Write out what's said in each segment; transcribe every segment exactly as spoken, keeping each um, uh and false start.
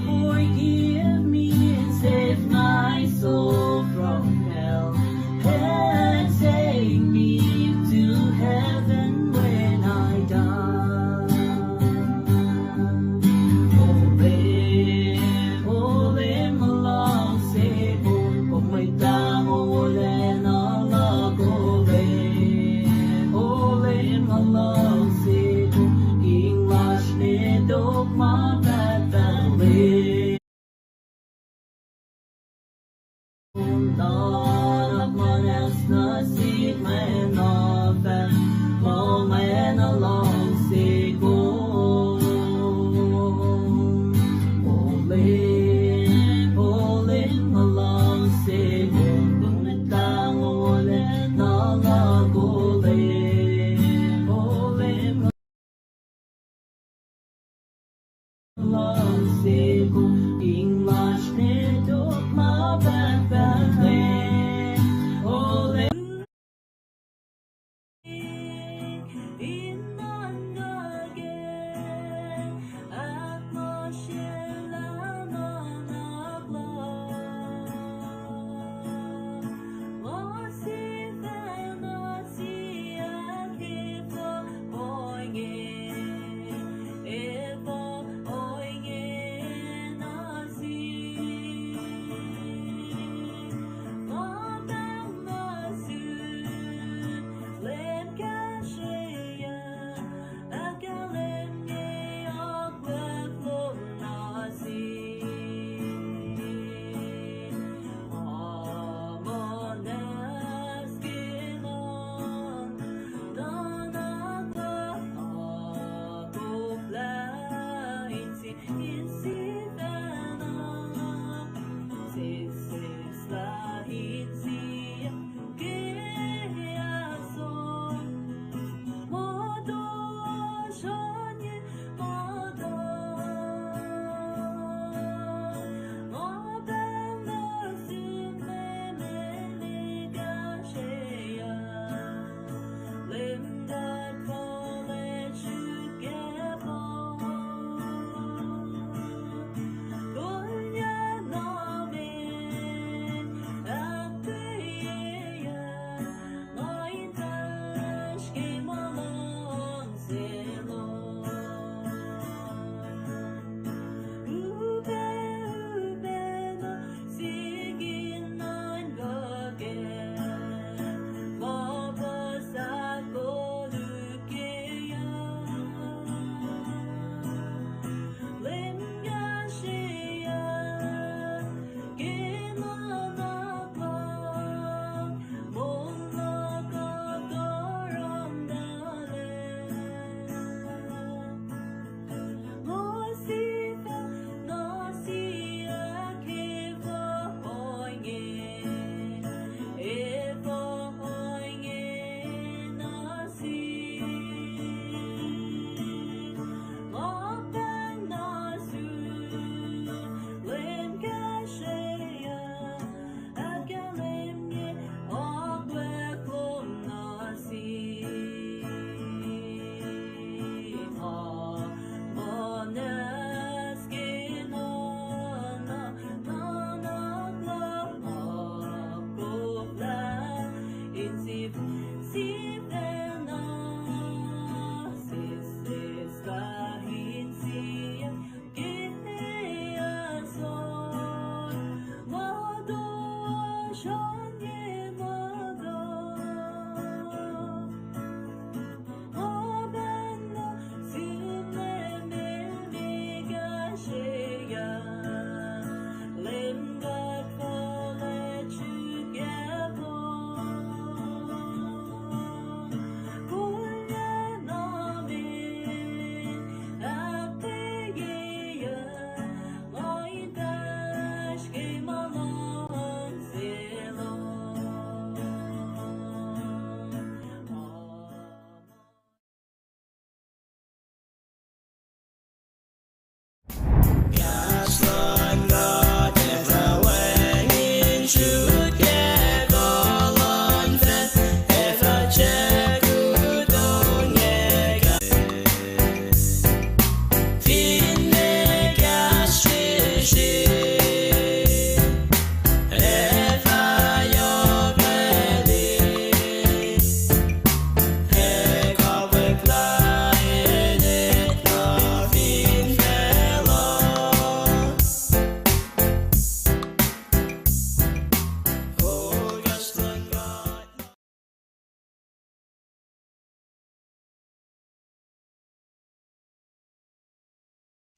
Forgive me and save my soul from hell, and take me to heaven when I die. O Leum, O Leum, ma luhngse kom, kom mwet ah wolacna luhk, O Leum. O Leum, ma luhngse kom, King lasr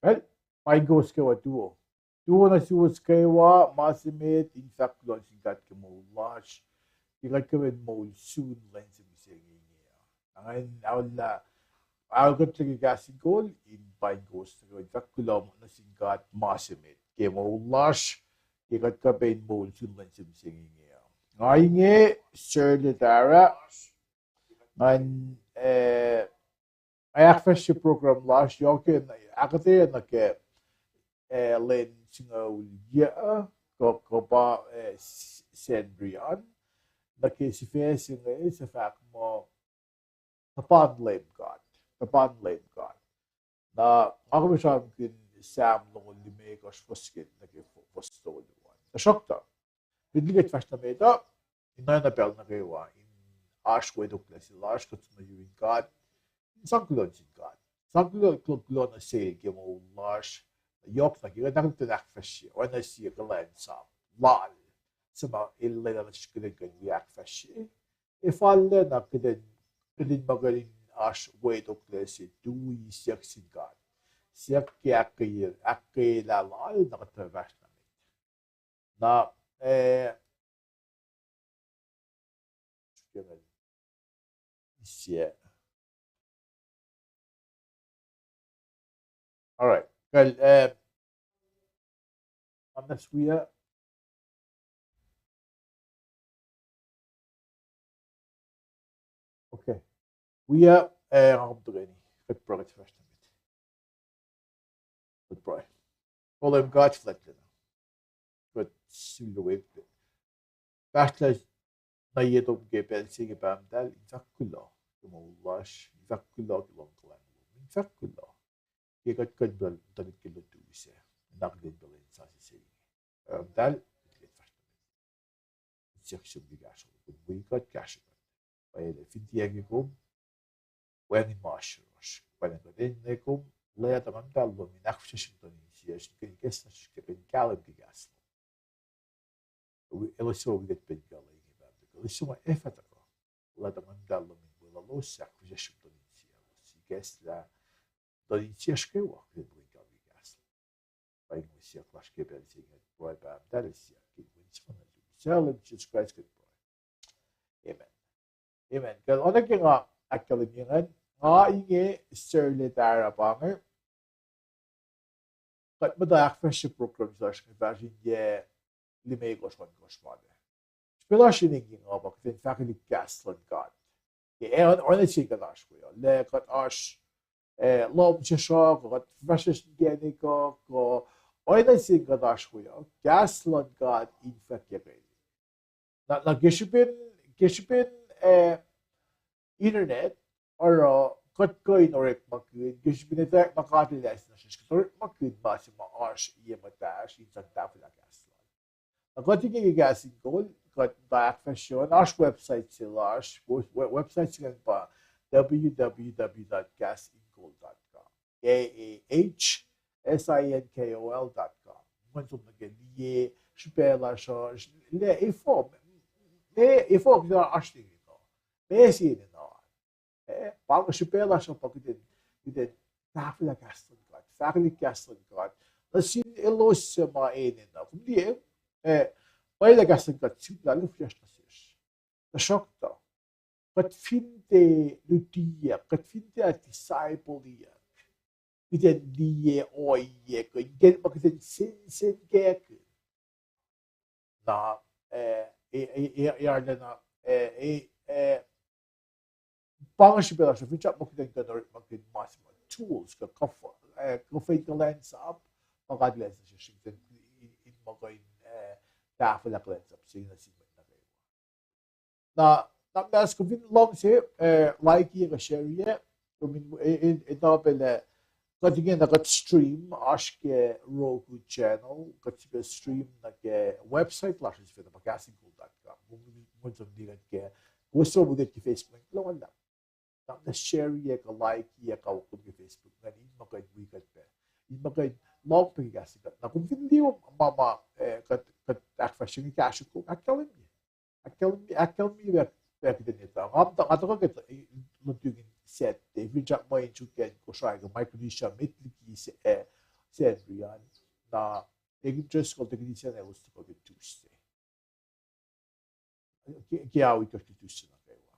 Well, paing kowos kwewa tuo. Tuo nuh suwos kwewa, ma se met, in fahk kuloh nuh sin God ke moul lasr, ke kuht kuh in moul sun lwen se mihsenge inge. Ngan aolla, aol kuht ke kahs in kol, in paing kowos nuh kwewa in fahk kuloh nuh sin God ma se met ke moul lasr, ke kuht kuh in moul sun lwen se mihsenge inge. Nga inge Sir Letara, ngan, eh, ahkfahsrye program lasr yohk, ahkuhtweyac nuh ke, eh, lwen singucul yac, kuh, kuh pa, eh, Sacnri an, nuh ke sifac se inge, suc fahk muh, Tuhpan Leum God, Tuhpan Leum God. Na nga kom sramsramkihn Sam longoul limekohsr fuhs ke nuh ke fuhs tolu an. Tuhsruhktuh, met liki kuht fahsr nuh met uh, in oacna pacl nuh kwewa, in oasr wetoklac se lasr, kuht som nuh yurin God, in sang kuloh nuh sin God. Sang kuloh, kuloh, kuloh nuh sel ke moul lasr, yohk nuh ke kuht in ahkfahsrye oacna sie kuhlwacnsap lal, suc ma el lwelah nuh sesr kuht in kuh in wi ahkfahsrye. Ac fal na kuht in, kuht in ma kuht in oasr wetoklac se tui siyuck sin God, siyuck ke ahkkweye, ahkkweyelah lal, na kuht fahsr nuh met. Na, eh, all right. Kal, eh, annas wia. Okay. Wia, eh, nga kom tuhkweni. Kuht pruhe, kuht fahsr nuh met. Kuht pruhe. O Leum God fuhlwactlacna, kuht suli wet pahsrlah nuh ye tom ke pacl se inge, Pahpah muhtahl, in fahk kuloh ke moul lasr, in fahk kuloh ke luhngkuhlwacng lom, in fahk kuloh ke kuht kuh in pacl tuhlihk ke lutu se, in akihlen pacl in sasuc se inge. Pahpah muhtahl, kuht fahsr nuh met. Siyuck sum ke kahsruh, kom wi kuht, kahsruh kuht. Pwacye lah fin tiac kom, wacngihn ma oasr yohrohsr. Pwacye lah kuht enenuh kom, lwelah tuh Nguhn Muhtahl lom in ahkfahsrye muhtuhn insiyacsr, in kuh in ikacslah sesr ke kuh in kahlwem ke kahs lom. Elos suc wi kuht pacl inge, Pahpah, elos suc ma ac fah tuhkuh, lwelah tuh Nguhn Muhtahl lom in weluhlos, ahkfahsrye muhtuhn insiyacsr, ikacslah muhtuhn insiyacsr kwewa, kuht in kuh in kahlwem ke kahs lom. Pa inge siyuck lasr ke pacl se inge, pruhe Pahpah muhtahl, siyuck ke inen Wen se ma nuhtum, Leum Jisus Kraist kuht pruhe. Amen. Amen. Kal oacna ke nga ahkkahlwemye ingacn, nga inge Sir Letara pa inge. Kuht muhta ahkfahsrye program lasr inge fahsr in yac limekohsr ohnkohsr ma lac. Srihpac lasr inge nga pa kuht in fahkwelihk kahs luhn God. Ke oacna sie kuht oasr we uh, lah kuht oasr, eh, lohm sesr uh, kuh kuht fahsr inkacnek uh, kuh oacna sie kuht oasr we uh, kahs luhn God in fahkyuckwelihk. Na, na ke srihpen, ke srihpen, eh, internet, oruh kuht kuh in orekmakihn, ke srihpen etwacack ma God El ase nuh sesr, kuht orekmakihn ma se ma oasr ye muhtahsr in sang tahfwelah kahs lal. Na kuht inge ke Kahs in Kol, kuht muhta ahkfahsrye an, oasr website se lasr, website se ingacn pa w w w dot kahs in kol dot com. K A H S I N K O L dot com. Kom som nuh ke liye srihpac lasr uh, lah efuh, me, efuh kuht oasr enenuh, ma se enenuh. Eh, pa inge srihpac lasr uh pa kuht in, kuht in tahfwelah kahs luhn God, fahkwelihk kahs luhn God nuh sin elos suc ma enenuh. Kom liye, eh, pwacye lah kahs luhn God sihmlac fihsracsr nuh sesr. Tuhsruhktuh, kuht fin tiac lutiyuck, kuht fin tiac discipleyuck, kuht in liye ohiyac kuh in kena ma kuht in sensenkackihn. Na, eh, eh, eh, eh, arulacna, eh, eh, eh, pa inge srihpac lasr uh, finsrak muh kuht in kuh in orekmakihn ma se ma tools kuh kuhf-, eh, kuhfa in kuhlwacnsap ma God El ase nuh sesr in, in, in ma kuh in, eh, tahfwelah kuhlwacnsap se nuh sin mwet nuh kwewa. Na, na mas kom fin luhngse, eh, like-ye kuh share-ye, kom in, eh, eh, etuh pac lah kuht ingena kuht stream, oasr ke Roku channel, kuht sifilpac stream nuh ke website lasr uh sifacna pa kahs in kol dot com. Kom, kom som liye kuht ke, kowos som liye kuht ke Facebook, kuloh ma luhlahp. Na, na share-ye kuh like-ye kuh kom ke Facebook ingacn, in ma kuh in wi kuht pac, in ma kuh in lohng pac ke kahs in God. Na kom fin liye ma, ma, eh, kuht, kuht ahkfahsrye inge, kahsruh kom ahkkahlwemye. Ahkkahlwemye, ahkkahlwemye pac, pac kuht in etuh. Nga muhta, nga tuhkuh ke, eh, lututacng Saturday, finsrak muh in sruokyac Kosrae kuh Micronesia met liki se, eh, Sacnri an, na Deacon Driscoll, Deacon Isacn, elos tuhkuh ke Tuesday. Ke, ke ao itkohsr ke Tuesday nuh kwewa.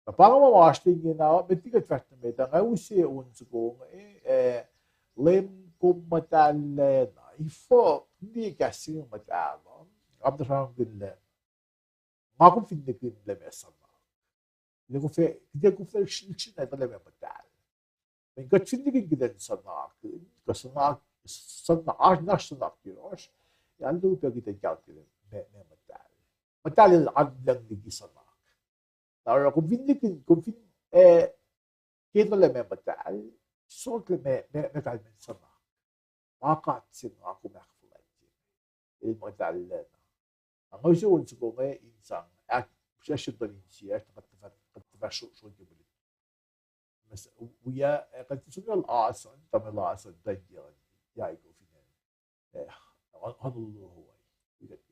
Na pa inge ma oasr inge na, met liki kuht fahsr nuh met ah, nga use on soko inge, eh, Leum kom muhtahllah na, efuh, kom liye kahs se inge muhtahl uh, nga muhta sramsramkihn lah, ma kom fin nihkihn lah meac suhnak, kuht ac koflah, kuht ac koflah srihsrihk na etuh lah meac muhtahl. Mweyen kuht fin nihkihn kuht in suhnakihn, kuh suhnak, suhnak, oasr, oasr suhnak yohrohsr, ac arlac upac kuht in kahlwem lah meac, meac muhtahl. Muhtahl el an lucng liki suhnak. Na oruh kom fin nihkihn, kom fin, eh, ke etuh lah meac muhtahl, sot lah meac, meac, meac kalmacn suhnak. Ma God se nga kom ahkfuhlwactye, el muhtahllacna. Na nga use on soko inge in sang ahk, session tuh insiyacsr, kuht tuhfah, kuht tuhfah sro-, srohn ke mwe lutlut. Wia, eh, kuht som lal Asan, tamuhlwel Asan, tuh inge, ya iko fin acn, eh, Honolulu, Hawaii. Wi kuht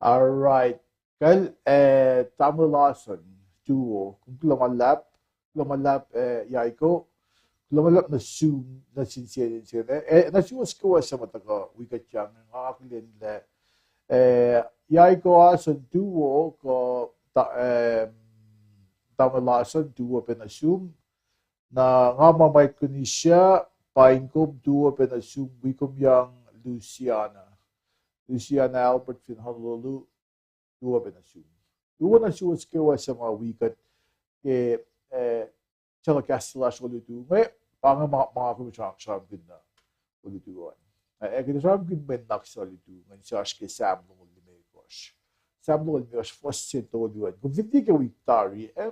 All right. Kal, eh, tamuhlwel Larson, tuo. Kom kuloh ma luhlahp, kuloh ma luhlahp, eh, Yaiko. Kuloh ma luhlahp nuh sum, nuh sin sie, sin sie, eh, nuh suwos kwewa suc ma tuhkuh wi kuht yang, nga akihlen lah, eh, Yaiko Larson, tuo, kuh ta-, eh, tamuhlwel Larson, tuo pac nuh sum. Na nga ma Micronesia, paing kom, tuo pac nuh sum, wi kom yang Luciana. Luciana Albert fin Honolulu, tuo pac nuh sum. Tuo nuh suwos kwewa suc ma wi kuht ke, eh, telecast lasr olutu inge, pa inge ma, ma kom sram, sramkihn na olutu an. Eh, kuht sramkihn mwe nuhnak se olutu inge, se oasr ke Sam longoul limekohsr. Sam longoul limekohsr, fuhs se tolu an. Kom fin liye ke wik tari, eh,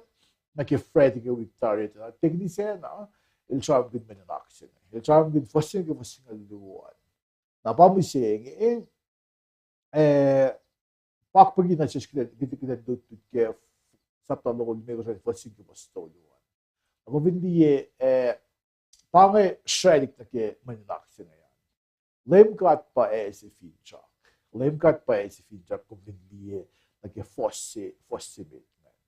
nuh ke Friday ke wik tari, na Tekini Sena, el sramkihn mwe nuhnak se inge. El sramkihn fuhs se inge ke fuhs singucul luo an. Na pa mihsenge, eh, pakpaki na sesr kuht, kuht, kuht lutlut ke sapta longoul limekohsr an, fuhs se inge ke fuhs tolu an. Na kom fin liye, eh, pa inge srwaclihk nuh ke mwe nuhnak se inge an. Leum God pa ase finsrak. Leum God pa ase finsrak, kom fin liye nuh ke fuhs se, fuhs se met ingacn.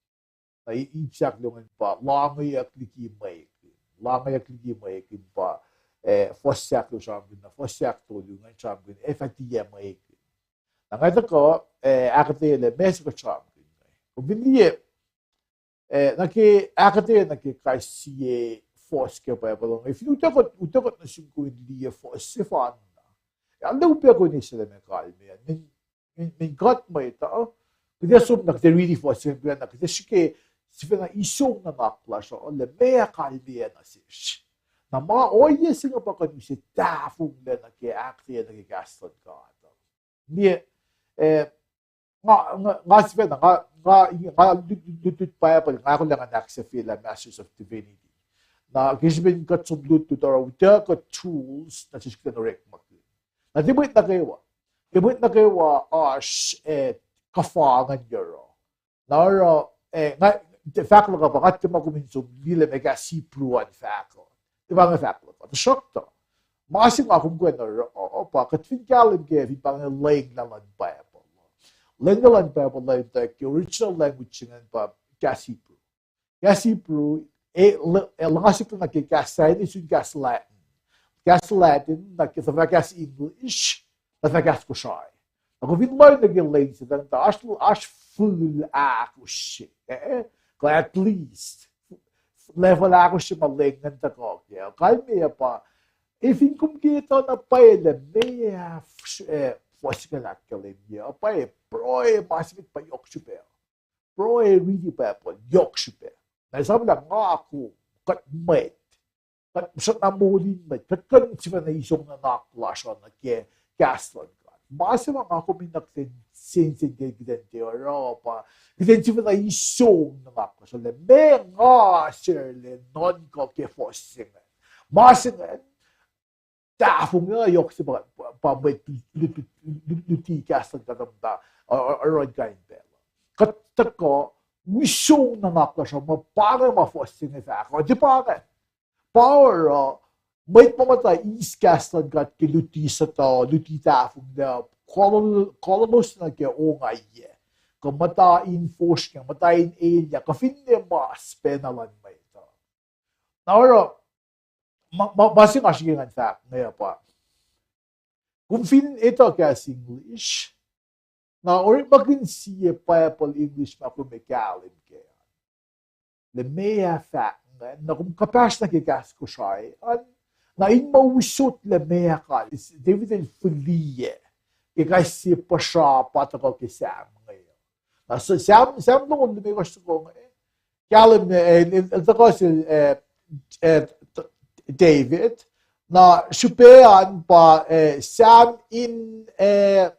Na i-, ip se ahkluo ingacn pa, langweyuck liki mwekihn. Langweyuck liki mwekihn pa, eh, fuhs se ahkluo sramkihn, na fuhs se ahktolu ingacn sramkihn, ac fah tiac mwekihn. Na nga tuhkuh, eh, ahkuhtweyac lah meac se kuht sramkihn inge. Kom fin liye, eh, nuh ke, ahkuhtweyac nuh ke kais sie fuhs ke Bible inge. Fin utuckuh, utuckuh nuh sum kom in liye fuhs sefanna. Ac arlac upac kom in eis lah meac kalmeyac an. Min, min, min kuht mwet uh, kuht ac som na kuht ac riti fuhs se inge, na kuht ac srihke sifacna isong nuhnak lasr uh lah meac kalmeyac nuh sesr. Na ma ohiyac se inge pa kuh in use tahfonglac nuh ke ahkuhtweyac nuh ke kahs luhn God. Liye, eh, nga, nga, nga sifacna, nga, nga, nga lut-, lut-, lutlut Bible, nga ahkolah ngan ahksahfyelah Masters of Divinity. Na ke srihpen kuht som lutlut oruh utuckuh tools nuh sesr kuht in orekmakihn. Na tiac mwet nuh kwewa, tiac mwet nuh kwewa oasr, eh, kuhfa ingacn yohroh. Na oruh, eh, nga, fahk luhk uh pa, nga tiac ma kom in som liye lah meac kahs Hebrew an fahk uh. Tiac pa inge fahk luhk uh. Tuhsruhktuh, ma se nga kom kuh in oruh uh pa kuht fin kahlwem ke fin pa inge lwenglah luhn Bible. Lwenglah luhn Bible, lwenglah ke original language se ingacn pa kahs Hebrew. Kahs Hebrew, e, l-, e, luhngasik nuh ke kahs Latin, sun kahs Latin. Kahs Latin, nuh ke tuhfah kahs English, tuhfah kahs Kosrae. Na kom fin lohng nuh ke lwen se, tuh oasr, oasr fihl ahkosr, eh, kuh at least level ahkosr ma lwen ingacn tuhkuh kac. Kalmeyac pa, e fin kom ke etuh na pwacye lah meac, eh, fuhs se kuht ahkkahlwemye, pwacye, pruhe ma se met pa yohk srihpac. Pruhe, riti Bible yohk srihpac. Na esam lah nga kom, kuht mwet, kuht srackna moul in mwet, kuht kuh in sifacna isong nuhnak lasr uh nuh ke kahs luhn God. Ma se ma nga kom in nuh kuht in sensen ke kuht in tiac oruh pa, kuht in sifacna isong nuhnak lasr uh lah meac nga sarlac nuhnkuh ke fuhs se ingacn. Ma se ingacn, tahfonglac yohk se pa, pa, pa mwet lut-, lut-, lut-, luti kahs luhn God muhta, uh, uh, oruh in kain pacl uh. Kuht tuhkuh isong nuhnak lasr uh, ma pa inge ma fuhs se inge fahk uh, tiac pa inge. Pa oruh, mwet ma muhta eis kahs luhn God ke luti suhtuh, luti tahfonglac, kol-, kolowos nuh ke ongaiyac, kuh muhta in fosrngah, muhta in elyah, kuh finne mas pacna luhn mwet uh. Na oruh, ma, ma, ma se nga srihke ngan fahk inge pa, kom fin etuh kahs English, na orekmakihn sie Bible English ma kom ac kahlwem kac an, lah meac fahk ingacn, na kom kuhpahsr nuh ke kahs Kosrae an, na in muh usot lah meac kal, David el fihliyac ke kais sie puhsra pa tuhkuh ke Sam inge. Na Sam, Sam longoul limekohsr soko inge, kahlwem, eh, el, el tuhkuh sel, eh, eh, David, na srihpac an pa, eh, Sam in, eh,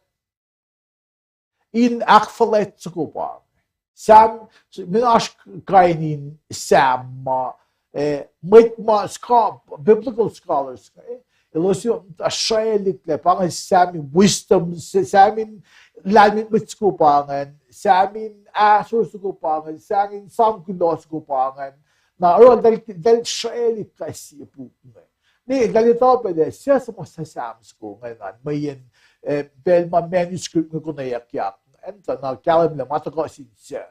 in ahkfuhlwact soko pa inge. Sam, min oasr kain in Sam ma, eh, mwet ma scho-, biblical scholars, eh, elos muhta srwaclihk lah pa inge Sam in wisdom, Sam in lahlmwetmwet soko pa ingacn, Sam in ahsor soko pa ingacn, Sam in sang kuloh soko pa ingacn. Na oruh eltahl, eltahl srwaclihk kais sie puk inge. Ne eltahl etuh pac lah sie suhmuhslah Sam soko ingacn an, mweyen, eh, pacl ma manuscript inge konweyuckyak, Tuh na kahlwem lah ma tuhkuh sin suc.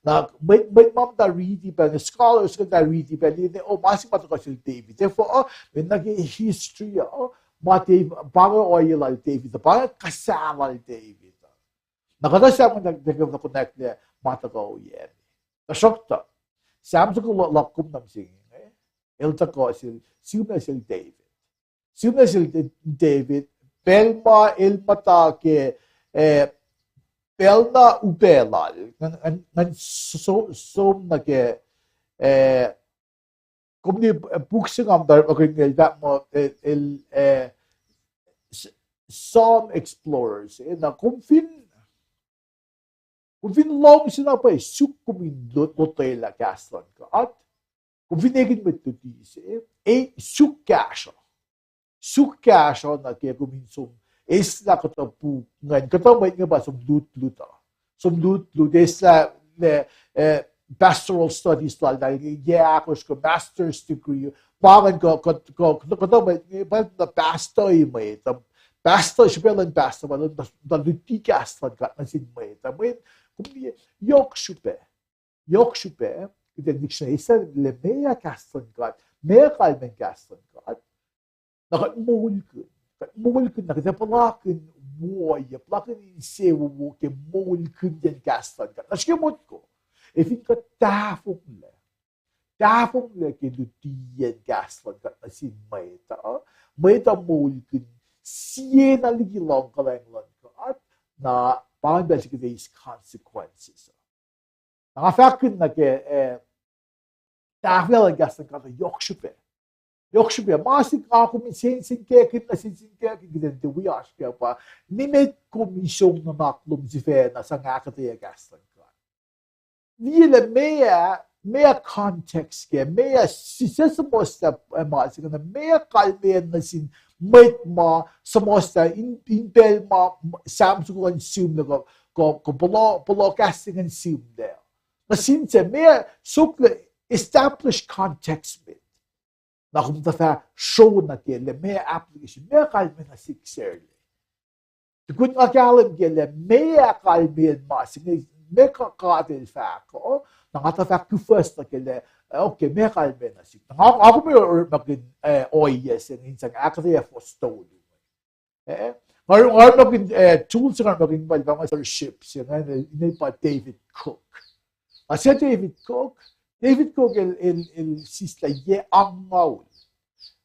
Na mwet, mwet ma muhta riti pac, na scholars kuhtuh riti pac, liye, oh, ma se ma tuhkuh sel David. Therefore, uh, mwet nuh ke history, uh, ma David, pa inge ohiyac lal David, pa inge kahs lal David. Na kuhtuh Sam inge tuhkuh, tuhkuh connect-i ma tuhkuh ohiyac. Tuhsruhktuh, Sam soko lo-, loh kom nuh mihsenge, el tuhkuh sel, sihmlac sel David. Sihmlac sel David, pacl ma el muhta ke, eh, pacl na upac lal, ngan, ngan, ngan so-, som nuh ke, eh, kom liye, eh, puk se nga muhta orekmakihn inge, el fahk muh, el, el, eh, s-, Psalm Explorers, eh, na kom fin, kom fin luhngse na pwacye, suk kom in lo-, lotwelah kahs luhn God. Kom fin ekihn mwet luti se, eh, suk kahsruh. Suk kahsruh nuh ke kom in som eslah kuhtuh puk ingacn, kuhtuh mwet inge pa som lutlut uh. Som lutlut, eslah lah, eh, pastoral studies lal, lah yac ahkosr kuh master's degree, pa ingacn kuh, kuh, kuh, kuhtuh mwet inge pa na pastor mwet uh, pastor, srihpac luhn pastor, pa luhn, luhn luti kahs luhn God nuh sin mwet uh. Mweyen, kom liye, yohk srihpac. Yohk srihpac, kuht in dictionary, eslah lah meac kahs luhn God, meac kalmacn kahs luhn God. Na kuht moulkihn, kuht moulkihn, na kuht ac puhlakihn wo, ac puhlakihn insewowo ke moulkihnyacn kahs luhn God. Na srihke motko, ac fin kuht tahfonglac, tahfonglac ke lutiyacn kahs luhn God nuh sin mwet uh, mwet uh moulkihn, sie na liki luhngkuhlwacng luhn God, na pa ingacn pacl se kuht eis consequences uh. Na nga fahkkihn nuh ke, eh, tahfonglac luhn kahs luhn God uh yohk srihpac. Yohk srihpac. Ma se nga kom in sensenkackihn, na sensenkackihn kuht in tiac wi oasr ke pa, nimet kom in som nuhnak lom sifacna sang ahkuhtweyac kahs luhn God. Liye lah meac, meac context kac, meac sise suhmuhslah, eh, ma se ingacn, meac kalmacn nuh sin mwet ma suhmuhslah in, in pacl ma Sam soko an sihmlac kuh, kuh, kuh puhla, puhla kahs se ingacn sihmlac. Nuh sin suc meac sokla establish context met. Na kom tuh fah sro nuh ke lah meac application, meac kalmac nuh sihk sarlac. Tukun nga kahlwem ke lah meac kalmacn ma se inge, meac God El fahk uh, na nga tuh fah kufus nuh ke lah, eh, okay, meac kalmac nuh sihk. Na nga, nga kom orekmakihn, eh, ohiyac se inge in sang ahkuhtweyac fuhs tolu. Eh, nga, nga orekmakihn, eh, tool se nga orekmakihn pa, pa ma srihsrihp se inge, eh, ine pa David Cook. Na se David Cook, David Cook el, el, el sislah yac angngaul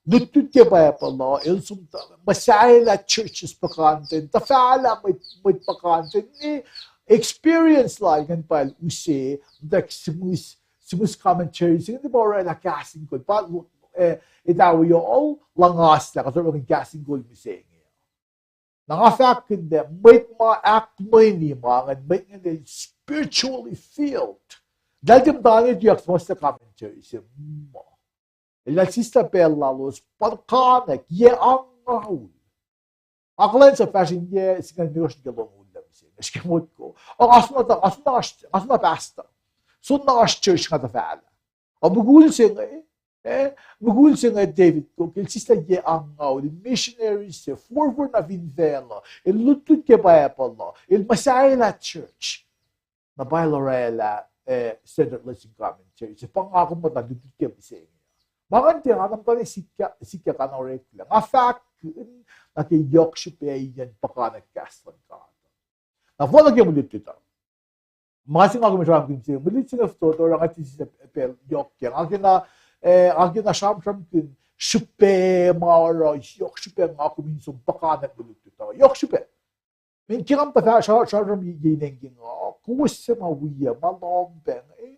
lutlut ke Bible uh, el som muhsahelah churches puhkantwen, tuhfahlah mwet, mwet puhkantwen, experience lal ingacn pa el use, muhta sihmihs, sihmihs commentary se inge pa orwaclah kahs in kol, pa, eh, etawi uh, luhngaslah, kuht orekmakihn kahs in kol mihsenge. Na nga fahkkihn lah mwet ma ahkmweni ma ingacn, mwet ingacn el spiritually filled. Eltahl tiac muhta ne tuyak suhmuhslah commentary se muh. Eltahl sislah pacl lalos puhkantwen yac angngaul. Nga kuhlwacnsapuh fahsr in yac singucul limekohsr nuh ke longoul lah mihsenge, srihke motko. O, nga soenna, nga soenna, nga soenna pastor. Soenna oasr church nga tuhfahlah. O mukul se inge, eh, mukul se inge David Cook, el sislah yac angngaul, missionary se, forfor nuh fin facluh, el lutlut ke Bible uh, el muhsahelah church. Na pa el orwaclah, eh, Standard Lesson Commentary se, pa nga kom muhta lutlut ke mihsenge. Ma ingacn tiac nga muhta ne sikyak, sikyak an oreklac. Nga fahkkihn nuh ke yohk srihpac in puhkantwen kahs luhn God. Na fal nuh ke mwe lutlut uh. Ma se nga kom sramsramkihn se, mwe lutlut se inge fototo oruh nga tiac sislah pacl yohk kac. Nga kena, eh, nga kena sramsramkihn srihpac ma oruh yohk srihpac nga kom in som puhkantwen mwe lutlut uh. Yohk srihpac. Meac ke nga muhta fah sra-, sramsram ye, ye inge nga, kowos suc ma wi, ma lohng pac inge.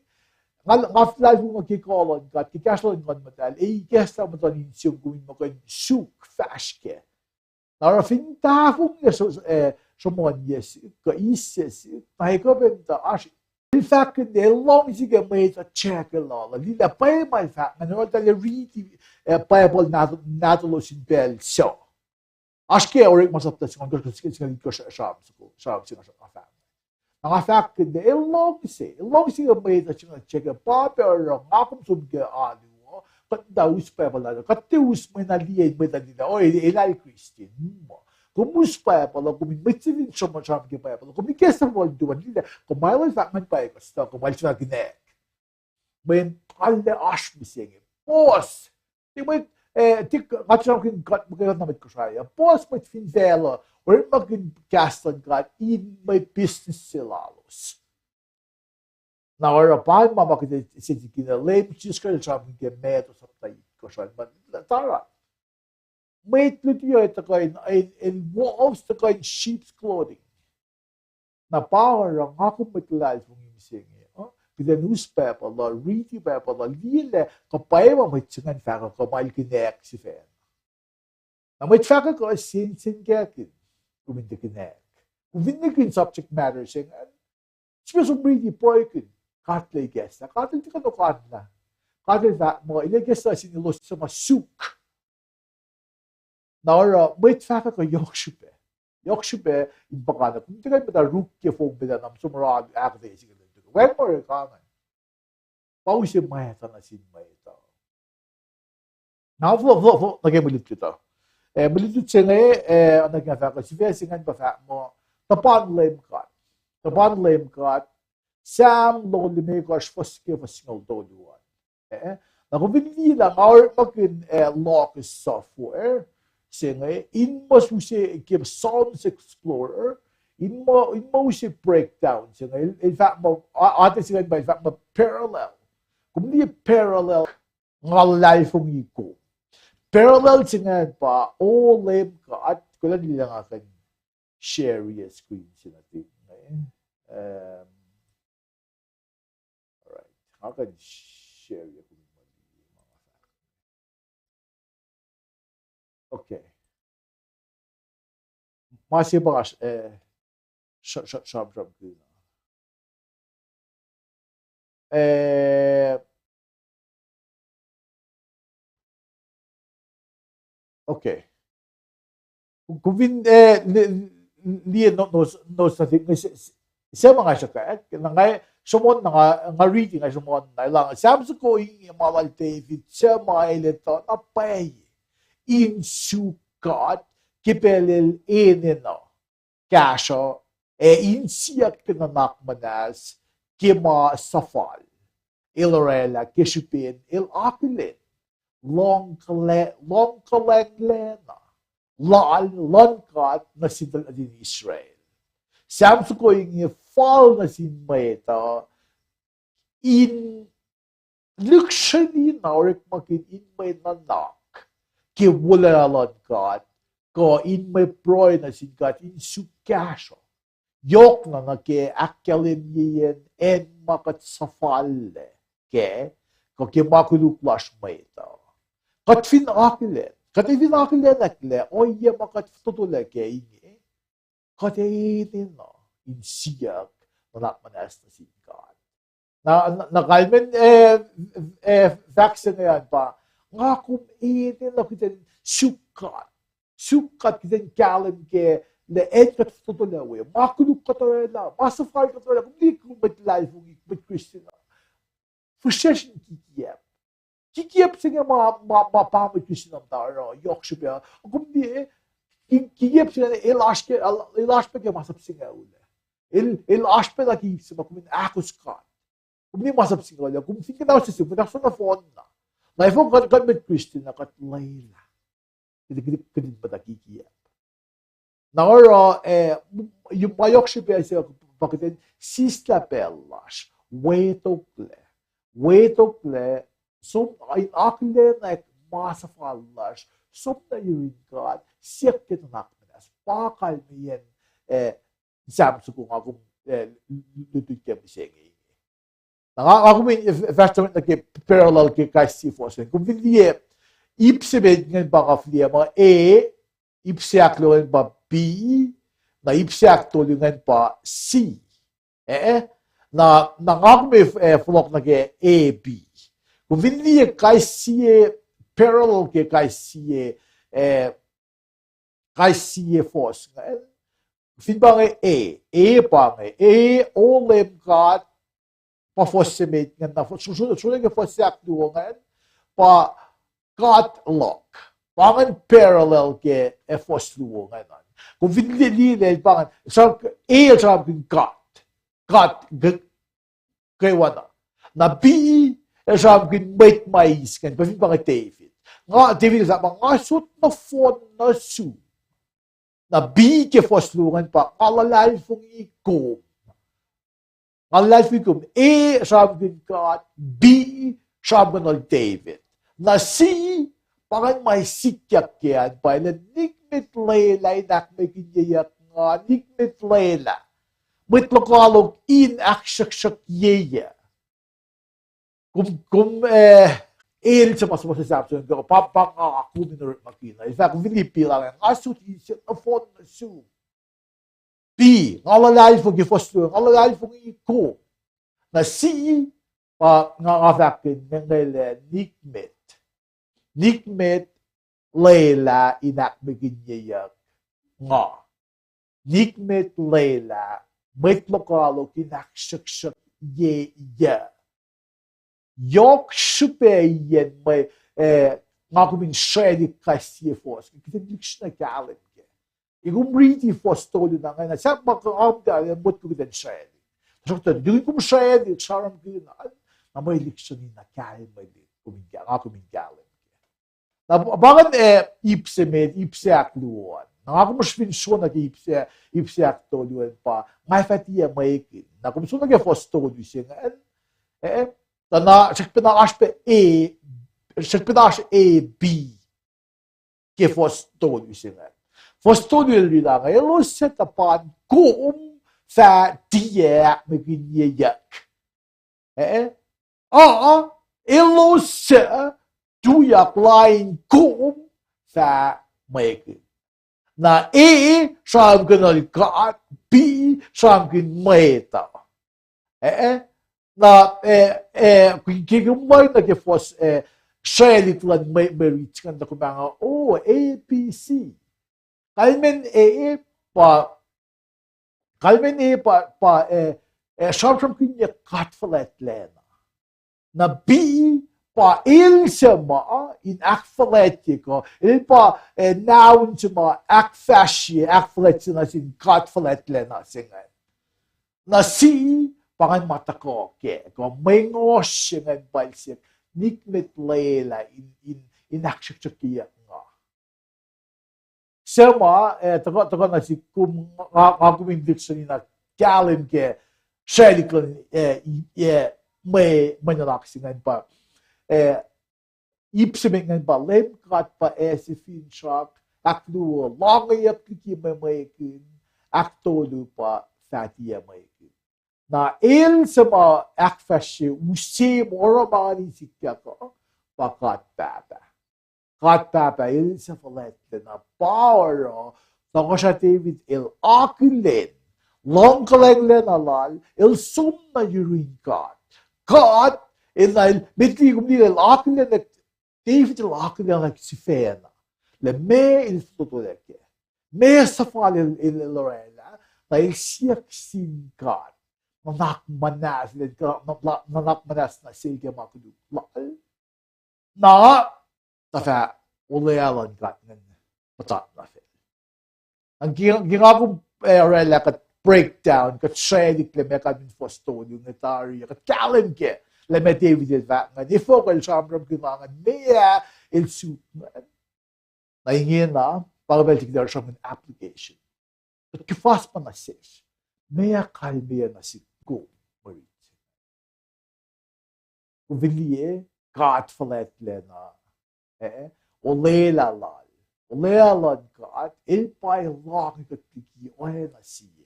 Nga, nga luhlahlfongi ke kuh luhn God, ke kahsruh luhn Nguhn Muhtahl, ac ikacslah muhtuhn insiyom kom in muh kuh in suk fahsr kac. Na oruh fin tahfonglac sr-, eh, sruhmuhnyuck se, kuh ise se, na ekuh pac muhta oasr. El fahk in el luhngse ke mwet uh check lal, liye lah pwacye ma el fahk, nga oruh eltahl riti, eh, Bible nahtuhlos in pacl suc. Oasr ke Orekma sapta singucul itkohsr, singucul itkohsr, sram soko, sram singucul itkohsr, nga fahk. Na nga fahk in el luhngse, el luhngse ke mwet uh check, pa pac oruh nga kom som ke alu uh, kuht tuh us Bible lal, kuht tiac us mwe na liye, mwet uh liye lah, o, el, el Christian, muh. Kom us Bible uh, kom in mwet se fin sruhmuhn sramsram ke Bible uh, kom in ikacslah fohlohk luhn tuh ma liye lah kom ma elos fahk ngan pwacye kuh stuh, kom ma el sifacna kihnack. Mweyen tahllah oasr mihsenge. Puhs. Tiac mwet, eh, tiac kuht sramsramkihn kuht muhkwena mwet Kosrae uh. Puhs mwet fin facluh orekmakihn kahs luhn God in mwe business se lalos. Na oruh pa ma ma kuht ac siti kihn uh, Leum Jisus Kraist el sramsramkihn ke Matthew sapta itkohsr an, ma taran. Mwet luti uh tuhkuh in, in, in wolves tuhkuh in sheep's clothing. Na pa oruh nga kom mwet luhlahlfongi mihsenge uh, kuht in us Bible uh, riti Bible uh, liye lah kuh pwacye ma mwet se ingacn fahk uh kuh ma el kihnack sifacna. Na mwet fahkwack uh sensenkackihn, kom in tiac kihnack. Kom fin nikihn subject matter se ingacn, srihpac som riti pruhekihn, God El ikacslah, God El tiac kunohkohnlah. God El fahk muh El ikacslah sin elos suc ma suk. Na oruh mwet fahkwack uh yohk srihpac. Yohk srihpac in puhkantwen. Kom tiac kuh in muhta ruk ke fong pacna na som oruh ahkuhtweyac se ke lwen tuku. Wacngihn ma orek ingacn. Pa use mwacta nuh sin mwet uh. Na fohlohk, fohlohk, fohlohk nuh ke mwe lutlut uh. Eh, mwe lutlut se inge, eh, nuh ke nga fahk uh, sifac se ingacn pa fahk muh, tuhpan Leum God. Tuhpan Leum God. Sam longoul limekohsr, fuhs ke fuhs singucul tolu an. Eh, na kom fin liye lah nga orekmakihn, eh, Logos software se inge, in muh use ke Psalms Explorer, in muh, in muh use breakdown se inge, el, el fahk muh, a-, atac se ingacn pa el fahk muh parallel. Kom liye parallel, nga luhlahlfongi kom. Parallel se ingacn pa, O Leum God, kuloh na lah nga kuh in share screen se nuh ke inge. Um, all right. Nga kuh in share kom. Okay. Ma se pa nga, eh, sra-, sra-, sramsramkihn. Eh, okay. Kom fin, eh, li-, liye no-, nos-, notes nuh sihk inge, se, se, se ma nga sruhkwack, na nga sruhmuhn na nga, nga riti nga sruhmuhn na elan Sam soko inge ma lal David, suc ma el etuh na pwacye in suk God ke pacl el enenuh kahsruh, ac in siyuck ke nuhnak muhnahs ke ma suhfal el orwaclah ke srihpen el akihlen luhng kuhlwacng-, luhngkuhlwacnglacna lal luhn God nuh sin tuhlihk nuhtin Israel. Sam soko inge fal nuh sin mwet uh in lihksreni na orekmakihn in mwe nuhnak ke wolacna luhn God, kuh in mwe pruhe nuh sin God in suk kahsruh. Yohkna nuh ke ahkkahlwemyeyacn acn ma kuht suhfallac kac, kuh ke ma koluk lasr mwet uh. Kuht fin akihlen, kuht fin akihlen eklac ohiyac ma kuht fototolac kac inge, kuht enenuh in siyuck nuhnak muhnahs nuh sin God. Na, na, na kalmen, eh, eh, fahk se inge an pa, nga kom enenuh kuht in suk God. Suk God kuht in kahlwem kac lah acn kuht fototolac we, ma koluk kuht orwaclah, ma suhfal kuht orwaclah, kom liye kom mwet luhlahlfongi, mwet Christian uh, fihsracsr in kikiacp. Kikiacp se inge ma, ma, ma pa mwet Christian uh muhta oruh yohk srihpac. Kom liye, ki-, kikiacp se inge el oasr ke, el oasr pac ke masap singucul. El, el oasr pac nuh ke ip se ma kom in ahkos God. Kom liye masap singucul, kom fin kuhnaus se, kom fin ahkos nohfohn na. Na efuh kuht, kuht mwet Christian uh kuht lwelah kuht, kuht, kuht in muhta kikiacp. Na oruh, eh, m-, ma yohk srihpac se pa kuht in sislah pacl lasr, wetoklac, wetoklac, som in akihlenack ma suhfal lasr, som nuh yurin God, siyuck ke nuhnak muhnahs, pa kalmeyacn, eh, Sam soko nga kom, eh, lutlut ke mihsenge inge. Na nga, nga kom in, eh, fahsr nuh ke parallel ke kais sie fuhs ingacn. Kom fin liye, ip se met ingacn pa nga fihliyac ma A, ip se ahkluo ingacn pa B, na ip se ahktolu ingacn pa C. Eh, na, na nga kom, eh, fohlohk nuh ke A B. Kom fin liye kais sie parallel ke kais sie, eh, kais sie fuhs ingacn. Fin pa inge A, A pa inge, A, O Leum God, pa fuhs se met ingacn, na fuhs, sro-, sro-, sro-, ke fuhs se ahkluo ingacn, pa God luhk. Pa ingacn parallel ke, eh, fuhs luo ingacn an. Kom fin liye, liye lah el pa ingacn, sram, A el sramsramkihn God. God, kwewana. Na B, el sramsramkihn mwet ma eis ingacn, pa fin pa inge David. Nga, David el fahk muh, nga sot nohfohn nuh sum. Na B ke fuhs luo ingacn pa, nga luhlahlfongi kom. Nga luhlahlfongi kom. A, sramsramkihn God, B, sramsramkihn David. Na C, pa ingacn ma sikyak ke an pa, el ac nikmet lwelah in ahkmwekinyeyuck nga, nikmet lwelah. Mwet lokoalok in ahksruhksruhkyeyuck. Kom, kom, eh, el se ma suhmuhslah sahp se, pa, pa nga kom in orekmakihn. In fact, Philippi lah, nga sot eis nohfohn nuh sum. B, nga luhlahlfongi, fuhs luo, nga luhlahlfongi kom. Na C, pa nga, nga fahk ke inge lah nikmet. Nikmet lwelah in ahkmwekinyeyuck nga. Nikmet lwelah mwet lokoalok in ahksruhksruhkyeyuck. Yohk srihpac iyacn mwe, eh, nga kom in srwaclihk kais sie fuhs, kuht in lihksreni kahlwem kac. Kom riti fuhs tolu na ingacn, sahp ma kom ta motko kuht in srwaclihk. Tuhsruhktuh tukun kom srwaclihk, sramsramkihn an, na mwe lihksreni na kahlwem, mwe lihk, kom in ka-, nga kom in kahlwem kac. Na pa ingacn, eh, ip se met, ip se ahkluo an. Na nga kom fin som nuh ke ip se, ip se ahktolu an pa, nga fah tiac mwekihn. Na kom som nuh ke fuhs tolu se ingacn, eh, tuh na srackpacna oasr pac A, srackpacna oasr A, B ke fuhs tolu se ingacn. Fuhs tolu el riti lah, elos suc tuhpan kom fah tiac ahkmwekinyeyuck. Eh, a, elos suc tuyak lain kom fah mwekihn. Na A, sramsramkihn God, B, sramsramkihn mwet uh. Eh, na, eh, eh, ke, ke kom liye nuh ke fuhs, eh, srwaclihk luhn mwe, mwe rit se ingacn, na kom fahk, oh, A, B, C. Kalmacn A pa, kalmacn A pa, pa, eh, eh, sramsramkihn God fuhlwactlacna. Na B pa el suc ma in ahkfuhlwactye kuh, el pa, eh, noun se ma ahkfahsrye ahkfuhlwactye nuh sin God fuhlwactlacna se ingacn. Na C pa ingacn ma tuhkuh kac, kuh mwe ngohsr se ingacn pa el siyuck, nikmet lwelah in, in, in ahksruhksruhkyeyuck nga. Suc ma, eh, tuhkuh, tuhkuh nuh sihk kom, nga, nga kom in lihksreni na kahlwem ke srwaclihk luhn, eh, i-, eh, mwe, mwe nuhnak se ingacn pa, eh, ip se met ingacn pa, Leum God pa acse finsrak, ahkluo, lohngeyuck liki mwe mwekihn, ahktolu pa fah tiac mwekihn. Na el suc ma ahkfahsrye use ma oruh ma ngan in sikyak uh, pa God Pahpah. God Pahpah el suc fuhlwactlacna pa oruh, tohkohsrah David el akihlen, lohng kuhlwacnglacna lal, el som nuh yurin God. God, el na el, met liki kom liye el akihlen, David el akihlen sifacna lah meac el fototolac kac, meac suhfal el, el, el orwaclah, na el siyuck sin God nuhnak muhnahs, nuhnak muhnahs nuh sel ke ma koluk lal. Na, tuh fah olwelah luhn God ingacn puhtat nuh fac. Ke, ke nga kom, eh, orwaclah kuht breakdown, kuht srwaclihk lah meac kalmacn fuhs tolu inge tari, kuht kahlwem kac lah meac David el fahk ingacn, efuh el sramsramkihn ingacn, meac el suk ingacn. Na ingena, pa kuh pacl se kuht sramsramkihn application. Kuht kuhfas ma nuh sesr, meac kalmeyac nuh sihk kom, mwe rit se. Kom fin liye, God fuhlwactlacna, eh, olwelah lal, olwelah luhn God, el pa lohng kuht liki oacna sie.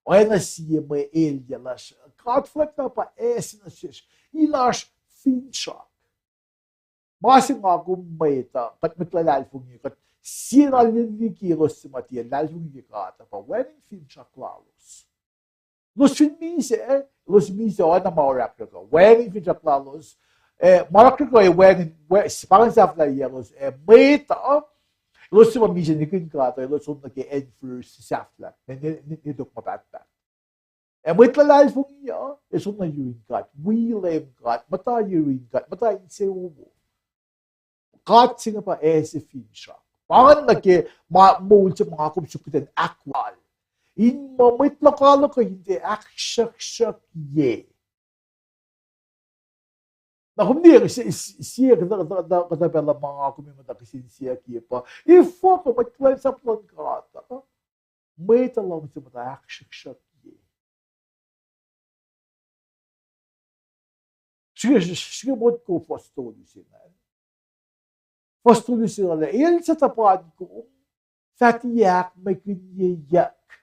Oacna sie mwe elyah lasr, God fuhlwactlacna pa acse nuh sesr, el oasr finsrak. Ma se nga kom mwet uh, kuht mwet luhlahlfongi, kuht sie na liki elos suc ma tiac luhlahlfongi ke God uh, pa wacngihn finsrak lalos. Elos fin misac, elos misac oacna ma orahkrahk uh, wacngihn finsrak lalos, eh, ma orahkrahk uh, eh, wacngihn, pa ingacn sahflahiyac lalos, eh, mwet uh, elos suc ma misac nihkihn God uh, elos som nuh ke acn fuhsr sahflah, ne, ne, ne, ne tok ma pahtpaht. Ac mwet luhlahlfongi uh, elos som nuh yurin God, wi Leum God, muhta yurin God, muhta insewowo. God se inge pa acse finsrak. Pa ingacn nuh ke ma moul se ma nga kom suk kuht in ahkwal. In muh mwet lokoalok uh in tiac ahksruhksruhkye. Na kom liye, sie, sie, kuhtuh, kuhtuh, kuhtuh pacl ma nga kom in muhta kihsen siyuck pa, efuh kuh mwet kuhlwacnsap luhn God uh, mwet uh luhngse muhta ahksruhksruhkye. Srihke, srihke motko fuhs tolu se ingacn. Fuhs tolu se ingacn, el suc tuhpan kom fah tiac ahkmwekinyeyuck,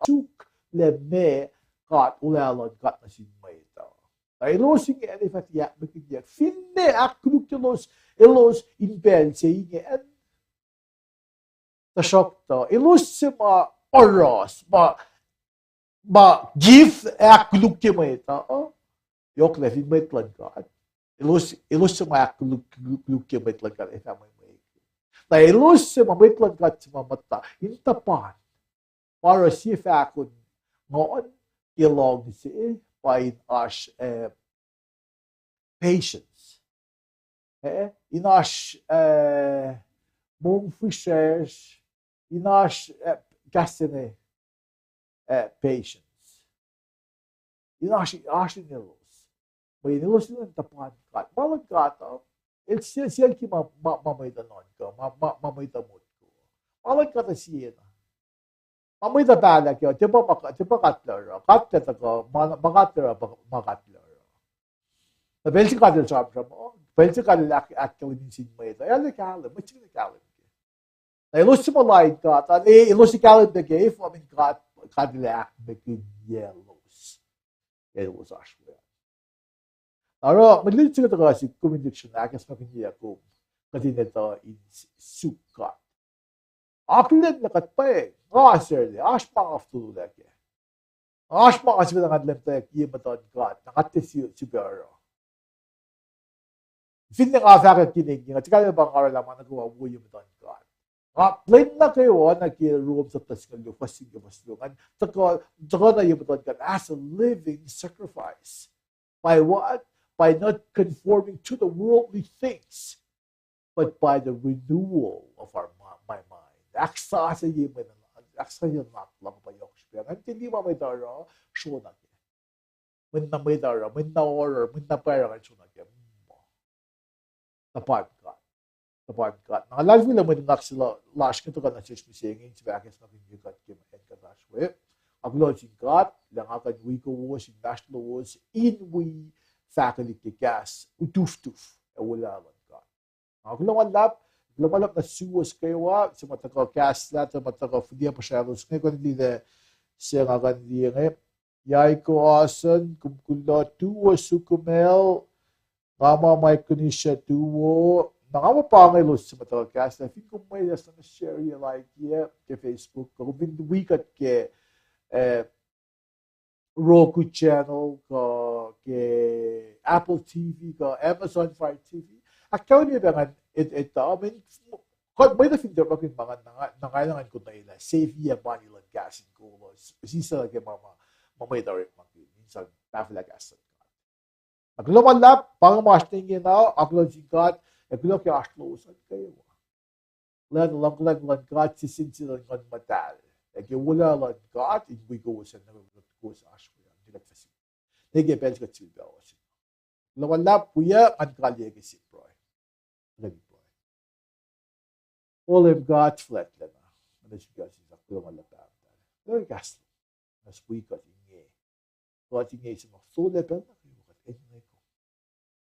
suk lah meac God, olwelah luhn God nuh sin mwet uh. Na elos inge ac fah tiac ahkmwekinyeyuck, finne ahkkolukyelos elos in pacl se ingacn. Tuhsruhktuh elos se ma oruh, ma, ma gift ahkkolukye mwet uh, yohk lah fin mwet luhn God. Elos, elos se ma ahkkoluk-, kolukye mwet luhn God ac fah mwe, mwe. Na elos se ma mwet luhn God se ma muhta in tuhpan. Pa oruh sie fahko in nguhn ke luhngse, pa in oasr, eh, patience. Eh, in oasr, eh, mongfihsrwacsr, in oasr, eh, kahs se inge, eh, patience. In oasr, oasr in elos. Mweyen elos in tuhpan God. Ma luhn God uh, el sie, sie ki ma, ma, ma mwet uh nuhnkuh, ma, ma, ma mwet uh motko. Ma luhn God uh sie na. Ma mwet uh pahlah ke, tiac pa ma, tiac pa God el oruh. God el tuhkuh, ma, ma God el oruh, ma, ma God el oruh. Na pacl se God el sramsram, oh, pacl se God el ahk-, ahkkahlwemye sin mwet uh, el ac kahlwem, mwet se inge kahlwem ke. Na elos se ma lain God uh, na elos ac kahlwem ke, efuh, I mean, God, God el ahkmwekinyaclos. Elos oasr we. Na oruh, mwe lutlut se kuht tuhkuh sik kom in lihksreni ahkacsmakihnye kom, kuht in etuh in s-, suk God. Akihlen lah kuht pwacye, nga serlac, oasr ma nga fototolac kac. Oasr ma nga sifacna ngan lwemtweack ye muhtuhn God, na nga tiac si-, sifilpac oruh. Finne nga fahkwack ke inge, nga tiac kalmac pa nga orwaclah ma nuh kwewa wo ye muhtuhn God. Nga plwacn nuh kwewa nuh ke Rom sapta singucul luo, fuhs singucul ke fuhs luo, ngan tuhkuh, tuhkuh nuh ye muhtuhn God as a living sacrifice. By what? By not conforming to the worldly things, but by the renewal of our mi-, my mind. Ahksasucye mwe-, ahksasucye nuhnak luhk pa yohk srihpac. Ngan tiac liye ma mwet uh oruh, sro nuh kac. Mweyen na mwet uh oruh, mweyen na oruh, mweyen na pwacr uh ngan sro nuh kac. Tuhpan God. Tuhpan God. Na luhlahlfongi lah mwe nuhnak se la-, lasr inge tuhkuh nuh sesr mihsenge in sifil ahkacsmakihnye kuht ke ma acn kuht oasr we. Nga kuloh sin God lah nga kuh in wi kowos, inmahsrlowos in wi fahkwelihk ke kahs utuftuf ac olwelah luhn God. Nga kuloh ma luhlahp, kuloh ma luhlahp nuh suwos kwewa, se ma tuhkuh kahslah, se ma tuhkuh fihliyac puhsralos inge, kuh in liye se nga kuh in liye inge. Yaiko Asen, kom kuloh, Tuwo Sukumel, nga ma Micronesia Tuwo, na nga muh pa inge elos se ma tuhkuh kahslah, fin kom mwet ah suc share-ye, like-ye ke Facebook, kom fin wi kuht ke, eh, Roku channel, kuh ke Apple T V, kuh Amazon Fire T V. Ahkkahlwemye pac ngan et-, etuh, I mean, kuht mwet uh fin orekmakihn ma ngan, na nga, na nga enenuh in konwelah, save-ye mani luhn gas in kol uh, sisaclah ke ma, ma, ma mwet uh orekmakihn in sang tahfwelah kahs luhn God. Na kuloh ma luhlahp, pa inge ma oasr nuh ingena, nga kuloh sin God, ac kuloh ke oasr lowos an kwewa. Lwelah luhngkuhlwacng luhn God sissin se luhn Nguhn Muhtahl, ac ke olwelah luhn God in wi kowos an, na kowos oasr we an, ne kuht fah sik, ne ke pacl se kuht sifilpac oasr. Kuloh ma luhlahp, wiyuc, ngan kaliyac ke sip pruhe. Kuht pruhe. O Leum God fuhlwactlacna, nga nuh sum kahs in sang kuloh ma luhlahp, Pahpah muhtahl, kuloh ke kahs lom, na wi kuht inge. Kuht inge se ma folac pacl nuh kwewa kuht enenuh kom.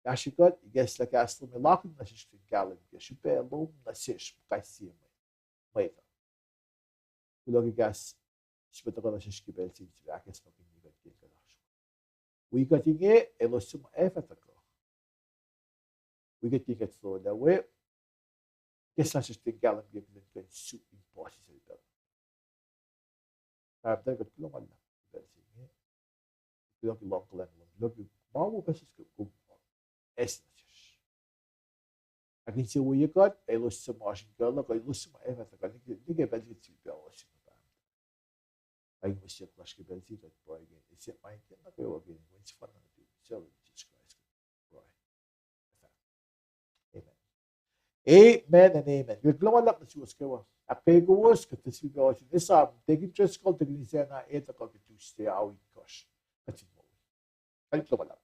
Kahsrwe kuht, ikacslah kahs lom, ac lakihn nuh sesr fin kahlwem ke srihpac lom nuh sesr kais sie mwet uh. Kuloh ke kahs srihpac tuhkuh nuh sesr ke pacl se inge, ahkacsmakihnye kuht ke kuht oasr. Wi kuht inge, elos suc ma ac fah tuhkuh. Wi kuht ke kuht fololah we, ikacslah sesr fin kahlwem ke kuht in kuh in suk in puhsisacl pacl. Pahpah muhtahl, kuht kuloh ma luhlahp ke pacl se inge. Kuloh ke luhngkuhlwacng lom, kuloh ke ma wo pacl se kom ase nuh sesr. Ahkinsewowoye kuht, elos suc ma oasr in kuh luhk, elos suc ma ac fah tuhkuh, ne ke, ne ke pacl se kuht sifilpac oasr, Pahpah muhtahl. Kain mwe siyuck lasr ke pacl se kuht pruhe ke, ase ma inge nuh kwewa ke inen wen sefanna nuhtum, Jisus Kraist kuht pruhe. Amen. Amen and amen. Kuloh ma luhlahp nuh suwos kwewa. Ahkkweye kowos, kuht tuh sifilpac ohsun esam, Deacon Driscoll, Deacon Isacna, ac tuhkuh ke Tuesday, ao itkohsr. Kuht fin moul. Kuloh ma luhlahp.